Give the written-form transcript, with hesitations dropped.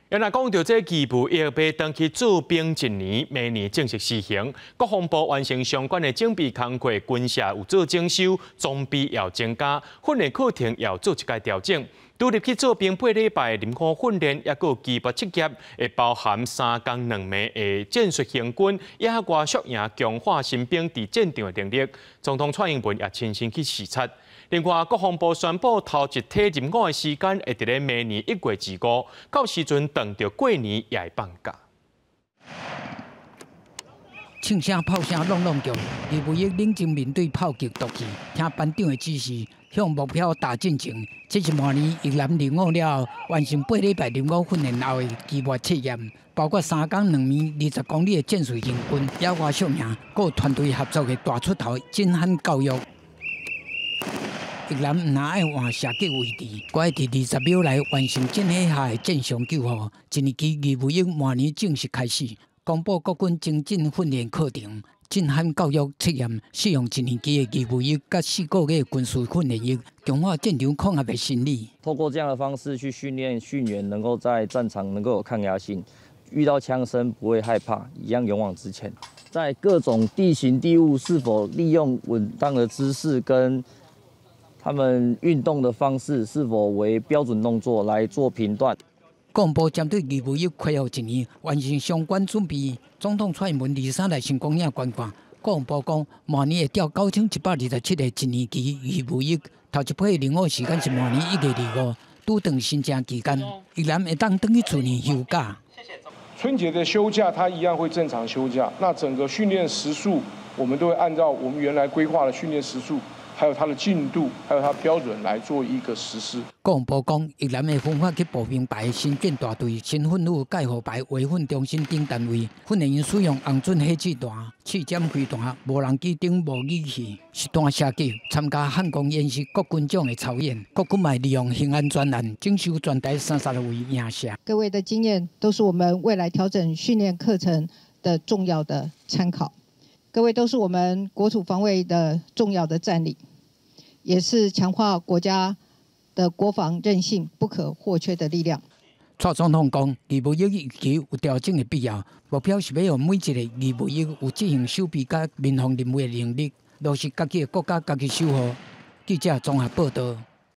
若講到這義務役欲轉去駐兵一年，明年正式施行。國防部完成相關的準備工作，軍舍有做整修，裝備也有增加，訓練課程也有做一擺調整。除入去做兵8禮拜臨空訓練，抑閣有期末測驗，會包含3工2暝的戰術行軍，野外宿營，強化新兵佇戰場的能力。總統蔡英文也親身去視察。另外，國防部宣布頭一梯入伍的時間會佇咧明年1月25，到時陣等著過年也會放假。槍聲炮聲挵挵叫，義務役認真面對炮擊毒氣，聽班長的指示，向目標打進前。這是明年役男入伍了後，完成八禮拜入伍訓練後的期末測驗，包括3工2暝20公里的戰術行軍、野外宿營，閣有團隊合作的大出頭震撼教育。役男毋但愛換射擊位置，閣愛佇20秒內完成戰火下的戰傷救護。一年期義務役明年正式開始，公布國軍精進訓練課程、震撼教育測驗，使用一年期的義務役佮4個月軍事訓練役，強化戰場抗壓的心理。透過這樣的方式去訓練訓員，能夠在戰場能夠有抗壓性，遇到槍聲不會害怕，一樣勇往直前。在各種地形地物是否利用穩當的姿勢跟他們運動的方式是否為標準動作來做評斷。國防部針對義務役恢復一年，完成相關準備。總統蔡英文23來成功嶺觀看。國防部講，明年會調9127個一年期義務役，頭一批入伍時間是明年1月25，拄轉新正期間，役男會當轉去厝裡休假。春節的休假，他一樣會正常休假。那整個訓練時數，我們都會按照我們原來規劃的訓練時數，還有它的進度，還有它標準來做一個實施。國防部講，役男會分發去步兵排、新建大隊、新訓府、蓋護排、維訓中心等單位，訓練營使用紅準火箭彈、刺針飛彈、無人機等模擬器，實彈射擊，參加漢光演習各軍種的操演。國軍嘛利用興安專案整修全台36位營舍。各位的經驗都是我們未來調整訓練課程的重要的參考。各位都是我們國土防衛的重要的戰力，也是強化國家的國防韌性不可或缺的力量。蔡總統講，義務役役期有調整的必要，目標是欲予每一个義務役有執行守備佮民防任務的能力，落實家己的國家，家己守護。記者綜合報道。